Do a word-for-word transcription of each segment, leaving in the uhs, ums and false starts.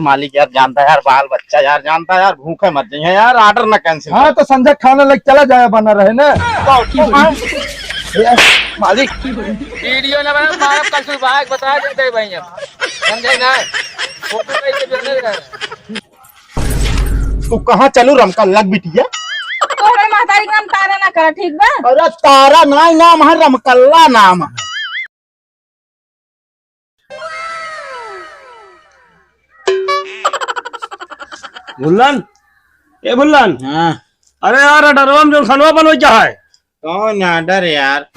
मालिक यार जानता यार, बाल बच्चा यार जानता यार, भूखे मर जाइए यार, order ना cancel हाँ, कर। तो संझा खाना लेके चला जाए, बना रहे ना। तो, तो, हाँ। ए, मालिक। Video ना बना, मारब कल सुबह, एक बता देते हैं भाई हम। समझे ना? Photo का ये जो नहीं रहा। तू कहाँ चलू रमकल्ला बिटिया? तोहरे महतारी के नाम तारा ना करा, ठीक बा? अरे तारा ना नाम है, रमकल्ला नाम है। भुल्लन, ए भुल्लन। हाँ। अरे यार, order-वा में जो खानवा बनवे क्या है? कौन order यार?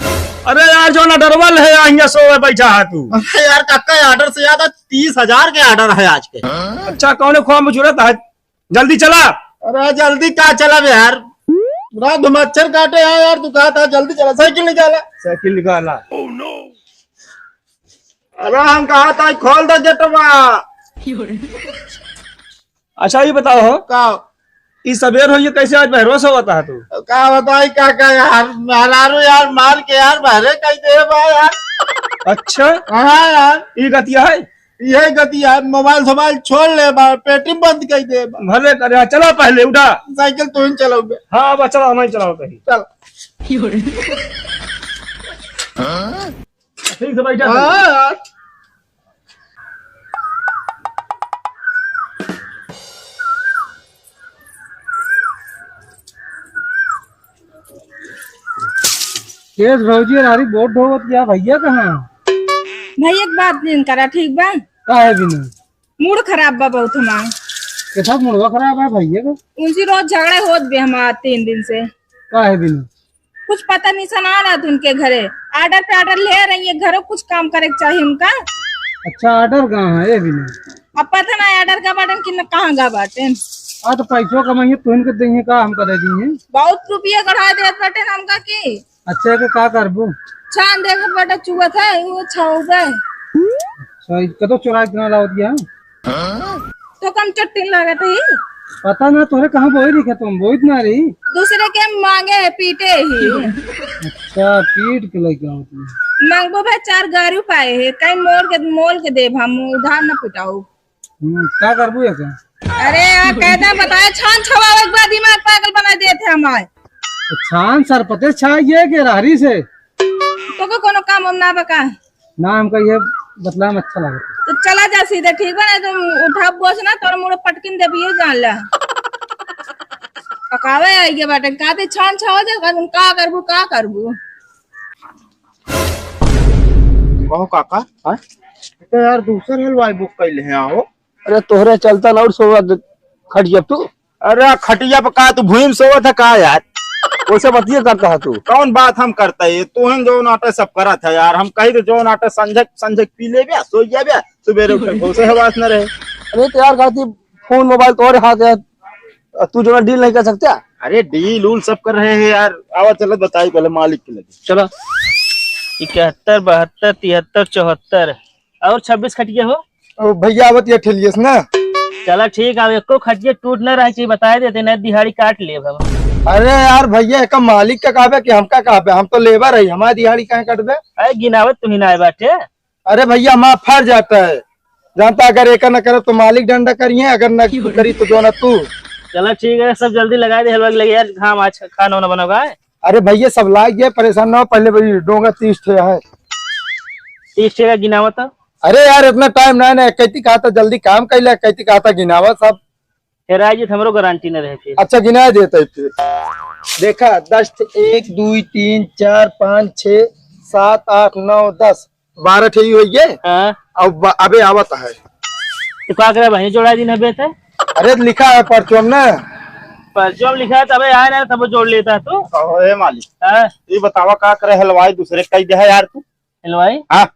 अरे यार, जो order-वा है, यहाँ सो बैठा है तू। अरे यार, काका, order से ज्यादा तीस हजार के order है आज के। अच्छा, कौन खोआ में जुड़त है? जल्दी चला। अरे जल्दी का चला बे यार, रात में मच्छर काटे है यार, तू कहा था जल्दी चला, साइकिल निकाला। साइकिल निकाला। अरे हम कहा था खोल दे गेटवा। अच्छा ये बताओ हो, का? ई सबेर हो ये कैसे आज बहरवा से होता है तू? का बताई काका यार, मेहरारू यार मार के यार बहरे कह दे बा यार। अच्छा। हाँ यार। ई गतिया है? यह गति है, मोबाइल सोबाइल छोड़ ले बा, पेटी बंद कर दे बा। भले करे, हाँ, चला पहले उठा। साइकिल तू ही चलाओगे। हाँ, बस चला, मैं चलाओ कहीं। चल। ठीक से बैठा। हाँ यार। तेज भौजी अरे बोट ढोवत क्या भैया कहाँ? भैया के बात नहीं करा, ठीक बा? काहे बिना? मूड खराब बा बहुत हमार। कैसा मूडवा खराब है भैया का? उनसे रोज झगड़ा होत बे हमार तीन दिन से। काहे बिना? कुछ पता नहीं सना रहा था उनके घरे। Order पे order ले रही है, घरों कुछ काम करे के चाहिए उनका। अच्छा, order कहाँ है ये बिना? अब पता ना order का बाटन कि न कहाँ गा बाटन। आ तो पैसों कमाइए, तुहन के देंगे का, हमका दे दीजिए। बहुत रुपया गढ़ा देत बाटन हमका की। अच्छा, के का करबू? छान देखत बाटे चुअत है, वो छाओ गए। अच्छा, ई कतो चुराई के ना लावत गया? तो कम चट्टिन लागत है। पता ना तोरे कहाँ बोई रही, खेत में बोई ना रही। दूसरे के मांगे है, पीटे ही। अच्छा, पीट के लेके आओ तुम। मांगबो भाई, चार गारू पाए है, कहीं मोड़ के, मोल के देब हम, उधार न पिटाऊ। हम्म, का करबू एके? अरे यार, कायदा बताए, छान छवावे के बाद दिमाग पागल बना देत है हमार। तो छान सरपते छाइए के रहरी से। तोके कोनो काम हम ना बका। ना, हमका ये बतला में अच्छा लगे। तो चला जा सीधे, ठीक बा? नहीं तो उठा बोझ ना, तोर मुड़े पटकिन देबी, ये जान ला। पकावे आई के बाटे, का दे छान छावा दे, का करबू, का करबू? कहो काका, हाँ? तो यार दूसर हलवाई book कैले हैं, आओ। अरे तोहरे चलता ना और सोवा द-, खटिया पे तू। अरे खटिया पे का तू भूमि सोवत है का यार? वैसे बतिये करता है तू। कौन बात हम करता है? तू हम जो नाटक सब करत है यार, हम कही तो जो नाटक संझक, संझक पी लेबे, सो जाबे, सुबेरे उठ के घोसे हवास न रहे। अरे तो यार कहती फोन मोबाइल तोहरे हाथ है, तू जो ना डील नहीं कर सकता? अरे डील उल सब कर रहे हैं यार, आवा चलत बताई पहले मालिक के लगे। चला। इकहत्तर, बहत्तर, तिहत्तर, चौहत्तर और छब्बीस खटिया हो। ओ भैया आवत ये ठेलिए से ना। चला ठीक है, अब एको खटिया टूट ना रहे चाहिए, बताए देते, नहीं दिहाड़ी काट लेब हम। अरे यार भैया, एक मालिक का कहबे कि हमका कहबे, हम तो लेबर है, हमारी दिहाड़ी काहे कटबे? अरे गिनावत तू ही ना आए बाटे। अरे भैया, हमारा फर्ज आता है, जानता, अगर एक न करे तो मालिक डंडा करिए, अगर न करी तो जो ना तू। चला ठीक है, सब जल्दी लगा दे हलवा के लगे यार, हम आज खाना वाना बनाओगा। अरे भैया, सब लाग गया, परेशान ना हो, पहले भाई डोंगा तीस ठे है। तीस ठे का गिनावा तो। अरे यार, इतना टाइम ना, ना, कहती कहा था जल्दी काम कर ले, कहती कहा था गिनावा सब। हेराई जी, हमरो गारंटी न रहे फिर। अच्छा, गिना देता है फिर। देखा, दस ठे, एक, दुई, तीन, चार, पाँच, छः, सात, आठ, नौ, दस, बारह ठे ही होइए। हाँ। अब ब-, अबे आवत है। तो का करे भाई, जोड़ा दिन अबे ते? अरे, लिखा है परचम ना। परचम लिखा है, तबे आए ना, तब जोड़ लेता है तू। कहो, ए मालिक। हाँ। ये बतावा, का करे हलवाई दूसरे कह दे है यार तू? हलवाई? हाँ।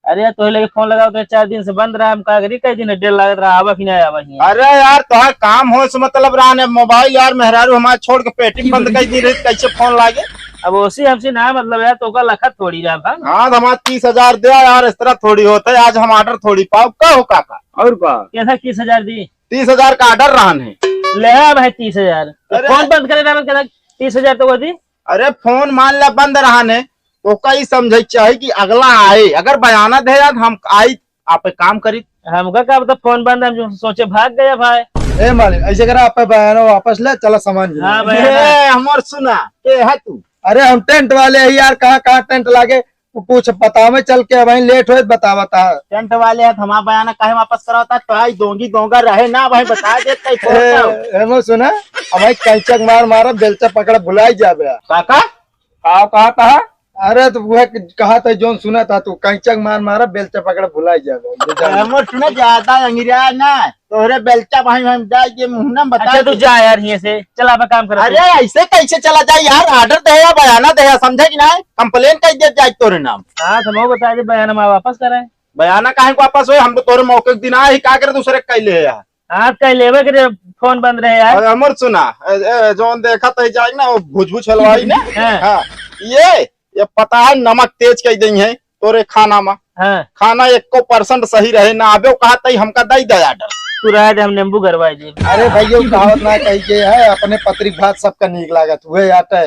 अरे यार, तोहे लगे फोन लगाओ तो चार दिन से बंद रहा, हम का करी, कई दिन डेढ़ लागत रहा, आवा कि नहीं आवा ही। अरे यार, तोहार काम हो से मतलब रहा ने, मोबाइल यार मेहरारू हमारे छोड़ के पेटी में बंद कर दी रही, कैसे फोन लागे? अब ओसी हमसे ना मतलब यार, तो का लखत थोड़ी रहा हम। हाँ, तो हमारा तीस हजार दे यार, इस तरह थोड़ी होता है, आज हम order थोड़ी पाओ, का हो काका? और का? कैसा तीस हजार दी? तीस हजार का order रहा ने। ले आ भाई तीस हजार। अरे। फोन बंद करे ना, बंद करे, तीस हजार तो वो दी। अरे फोन मान ला बंद रहा ने, तो का ई समझे के चाही कि अगला आए, अगर बयाना दे यार हम आई, आप एक काम करी, हमका का पता, फोन बंद, हम जो सोचे भाग गया भाई। ए मालिक, ऐसे करा, आप बयाना वापस ले, चला सामान गिना। हाँ, बयाना। ए, हमर सुना, के है तू? अरे हम टेंट वाले हैं यार, कहाँ कहाँ टेंट लागे, तू कुछ बतावे चल के, अबहीं लेट होए, बता बता। टेंट वाले हैं, हमार बयाना काहे वापस करावता? तो आई दोंगी दोंगा रहे ना, अबहीं बता देत कहीं ए, फोन करो। ए, हमर सुना, अबहीं कैंचक मार मारा, बेलचा पकड़ भुलाई जाबे। काका? का कहा था? अरे तो वह कहा था, जोन सुना था तू, कैंचक मार मारा, बेलचा पकड़ भुलाई जाबे। ये जान। हमर सुना ज्यादा अंगिरा ना, तोहरे बेलचा भाई हम जाए के मुहना में बता अच्छा, तू दे। जा यार, हियां से चला, आपन काम करत अरे, है। ऐसे कैसे चला जाए यार? ऑर्डर दे या बयाना दे या, समझे कि नहीं? कंप्लेन कर दे जाए तोरे नाम। हाँ, तो हम बता दे, बयाना में वापस कराए। बयाना काहे को वापस होए? हम तो तोरे मौके के दिन आए ही, का करे दूसरे के कैले है यार? हाँ, कह लेवे के रे, फोन बंद रहे यार। अरे, हमर सुना, ए, ए, जौन देखा तही जाए ना, वो भुजभुज हलवाई ना। हाँ। हाँ, ये, ये पता है नमक तेज कई देई है तोरे खाना में। हाँ। खाना एको परसेंट सही रहे ना, आबे कहा तही हमका दई दे ऑर्डर। तू रह दे, हम नींबू गरवाई दे। अरे भैया, वो कहावत ना कही के है, अपने पतरी भात सबका नीक लागत हुए आटे।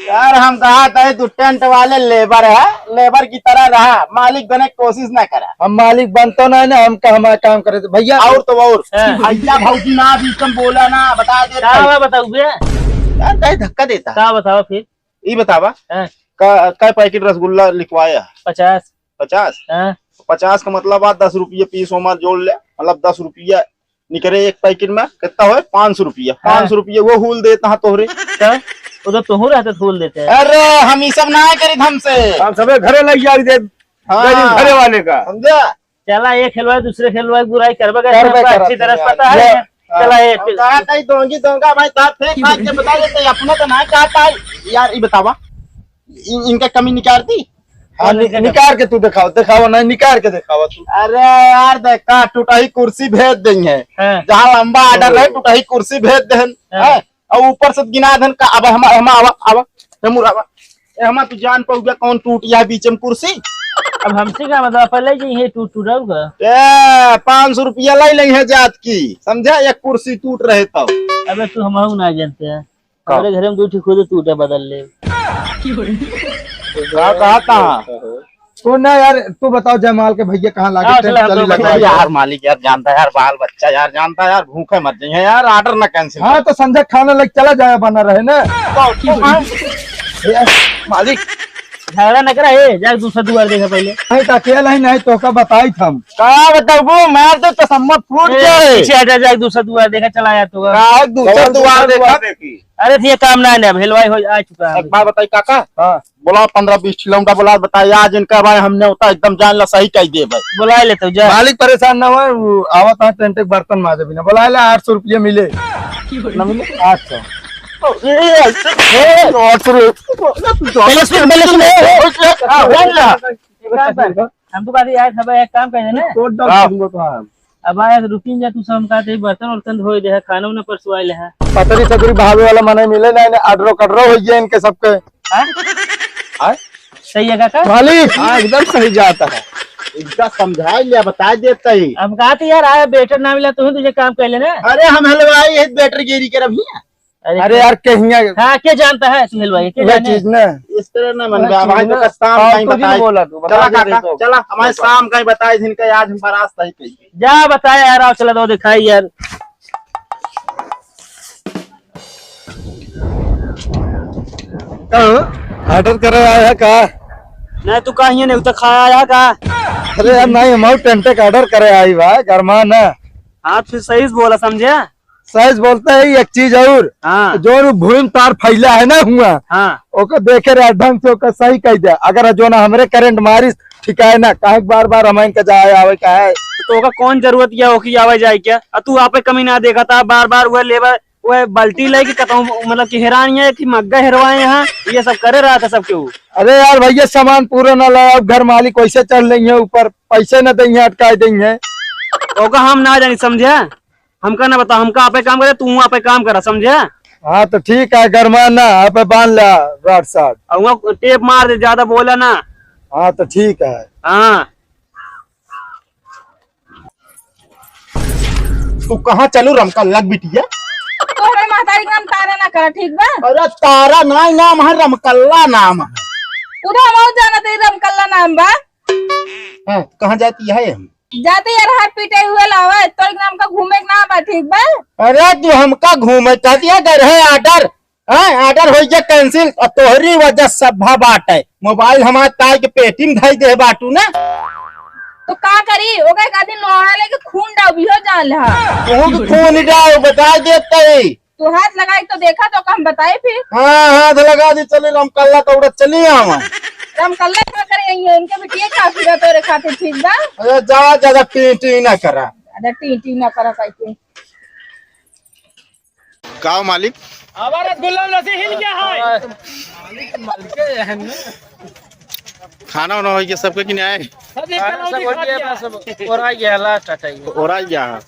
यार, हम कहा तही तू टेंट वाले लेबर है, लेबर की तरह रहा, मालिक बने की कोशिश ना करा। हम मालिक बनतो ना है ना, हमका हमारा काम करे दे भैया। और तो और, हाँ। भैया भौजी ना बीच में बोला ना, बता दे का भाई। बा बताऊ बे? यार, काहे धक्का देता? का बताओ फिर? ई बतावा, हाँ। का, कै पैकेट रसगुल्ला लिखवाया? पचास। पचास? हाँ। पचास का मतलब आ दस रुपये पीस ओमा जोड़ ले, मतलब दस रुपया निकरे एक पैकेट में, कितना होए? पाँच सौ रुपया। हाँ। पाँच सौ रुपया वो हुल देता है तोहरे। का? वो तो तुहू रहते तो हुल देते हैं। अरे, हम ई सब ना करित हमसे। हम सबे घरे लग जाए दे, हाँ। दे दिन घरे वाले का। समझा? चला, एक खेलवा, दूसरे खेलवा की बुराई करबे करते करबे हैं, हमको करत अच्छी तरह से है पता यार। है। ये, चला, हाँ। एक हम कहा था, "दोंगी दोंगा भाई, साथ फेंक फांक के बता देते, अपना तो ना कहता है।" यार, ये बतावा, इन-, इनका कमी निकाल दी? हाँ, कौन नि-, इनका निकाल के तू दिखाओ, दिखाओ, नहीं, निकाल के दिखाओ तू। अरे यार, देखा, टूटही कुर्सी भेज देंगे। हाँ। जहाँ लंबा ऑर्डर रहे, टूटही कुर्सी भेज देहन। हाँ। हैं? और ऊपर से गिना देन का, अब हम, हम आवा, आवा, हे मुर आवा। ए, हमा तू जान पउबे कौन टूट या बीच में कुर्सी? अब हमसे का मतलब, पहले जी ये टूट, टूट रहा होगा। ए, पाँच सौ रुपया लाई लेंगे जात की, समझा? एक कुर्सी टूट रहे तो। अबे तू हमहू ना जानते हैं। का? हमारे घर में दो ठो खुद टूटे बदल ले। का कहा था? तू ना यार, तू बताओ जयमाल के भैया कहाँ लागे, हाँ, टेंट चला, हम चली तो लगा। अरे यार मालिक यार, जानता यार, बाल बच्चा यार, जानता यार, भूखे मर जाइए यार, ऑर्डर ना कैंसिल हाँ, कर। तो संझा खाना लग चला जाए, बना रहे ना। तो, तो हम ए, मालिक। झगड़ा न करा, ए, जा दूसरा दुआर देखा पहले। नहीं तो अकेला ही नहीं, तो का बताई था हम। का बताबू, मार दे तो सम्मत फूट ए, जाए। पीछे हटा, जा दूसरा दुआर देखा, चला जा तू। का दूसरा कौन दुआर दूसरा देखा? दुआर देखी? अरे, ये काम ना है, अब हलवाई हो, आ चुका है। एक बात बताई काका। हाँ। बोला पन्द्रह बीस ठे लौंडा बोला, बताया आज इनका भाई हमने होता एकदम जान ला सही कह दे भाई। बुला ले तो जा। मालिक परेशान ना हो, वो आवत है टेंट के बर्तन माजे बिना। बुला ले, आठ सौ रुपये मिले। ना मिले? आठ सौ। ए, ए, आठ सौ रुपये। पहले सुन, पहले सुन। हाँ, बोल ना। हम तो कहते यार, सब एक काम कर देना। कोट डाल हाँ। दूंगा तो हाँ। अब आया तो रुकिन जा, तू सब हम कहते बर्तन उर्तन धोए दे है, खाना उना परसवाए ले है। पतरी सतरी भावे वाला मने मिले ना, इन्हें अडरो कटरो हो गया इनके सबके। हाँ? हाँ? सही है काका? मालिक। हाँ, एकदम सही जाता है। इनका समझा लिया, बता देता ही। हम कहा थे यार, आया बेटर ना मिला, तू ही तुझे काम कर लेना। अरे, हम हलवाई है, बेटर गिरी कर अभी। अरे अरे यार, कहिया हाँ, के जानता है सुहेल भाई, के वह जाने? चीज ना। इस तरह ना मन वह बा, चीज भाई, ना। तो कस्ताम और कहीं कुछ नहीं बताई। बोला तू, बता चला दे काका, देखो। चला, हमारे शाम कहीं बताई, जिनका आज हम बरात सही कही। जा बताए यार, आओ चला दो दिखाई यार। कहाँ? ऑर्डर करे आया है का? नहीं, तू कहीं नहीं, तो खाया आया का? अरे यार, नहीं, हम टेंटे का ऑर्डर करे आई बा, गरमा ना। हाँ, तो फिर सही से बोला, समझे? सही से बोलते है, एक चीज और, हाँ। जो भूमि तार फैला है ना हुआ, हाँ। ओकर देखे रहे ढंग से, ओकर सही कह दे। अगर जो ना हमरे करंट मारिस, ठीक है ना, काहे बार बार हम इनका जाए आवे का है? तो ओकर कौन जरूरत या ओकी आवे जाए क्या? आ तू आपे कमी ना देखा था, बार बार वह लेबर, वह बाल्टी लेके कतहूँ, मतलब कि हेरान है कि मग्गा हेरवाए यहाँ, ये सब करे रहा था सब केहू। अरे यार भैया, सामान पूरा ना लाया, अब घर मालिक वैसे चढ़ लेंगे ऊपर, पैसे ना देंगे, अटकाए देंगे। तो ओका हम ना जानी, समझे? हमका ना बता, हमका आपे काम करे, तू आपे काम करा, समझे? हाँ, तो ठीक है, गरमा ना, आपे बांध ला, रॉड शॉट। और वहाँ टेप मार दे, ज्यादा बोला ना। हाँ, तो ठीक है। हाँ। तू कहाँ चलू रमकल्ला बिटिया? तोहरे महतारी के नाम तारा ना करा, ठीक बा? अरे तारा नाई नाम है, रमकल्ला नाम है। उधर हम और जाना दे, रमकल्ला नाम बा। हाँ, कहाँ जाती है हम? जाते यार, हाथ पीटे हुए लावे, तो एक नाम का घूमे के ना बा, ठीक बा? अरे, तू हमका घूमे कहती है, अगर है ऑर्डर, हैं, ऑर्डर हो गया कैंसिल, और तोहरी वजह सब बात है। मोबाइल हमारे ताई के पेटी में धई दे बाटू ना। तो का करी, ओके का दिन लोहा लेके खून डाउ भी हो जान ले। तू भी खून डाउ, बता देते ही। तू हाथ लगाई तो देखा, तो हम बताए फिर। हाँ, हाथ लगा दी, चली रमकल्ला तो उड़ा चली आवा। रमकल्ला का करे, ये इनके बिटिया काफी बा तोरे खातिर, ठीक बा? अरे जा, ज्यादा टी टी ना करा। ज्यादा टी टी ना करा कह के। का हो मालिक? हमारा रसगुल्ला में रसी हिल गया है। खाना वाना हो गया सबके कि नहीं आए? सब एक खाना कलौजी सब हो खा गया, गया। बस अब ओरा गया, लास्ट आता है। ओरा गया।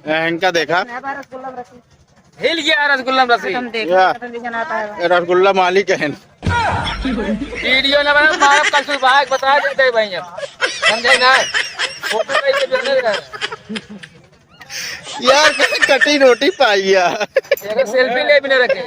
ए, इनका देखा। हिल गया रसगुल्ला में रसी। तुम देखो, या। तुम भी जनाता है। ए, रसगुल्ला मालिक है। वीडियो ना बना, मारब कल सुबह एक बता देते हैं भाई हम। समझे ना? फोटो कैसे बने रहे? यार, कैसे कटी रोटी पाई है? एक सेल्फी ले भी ना रखे।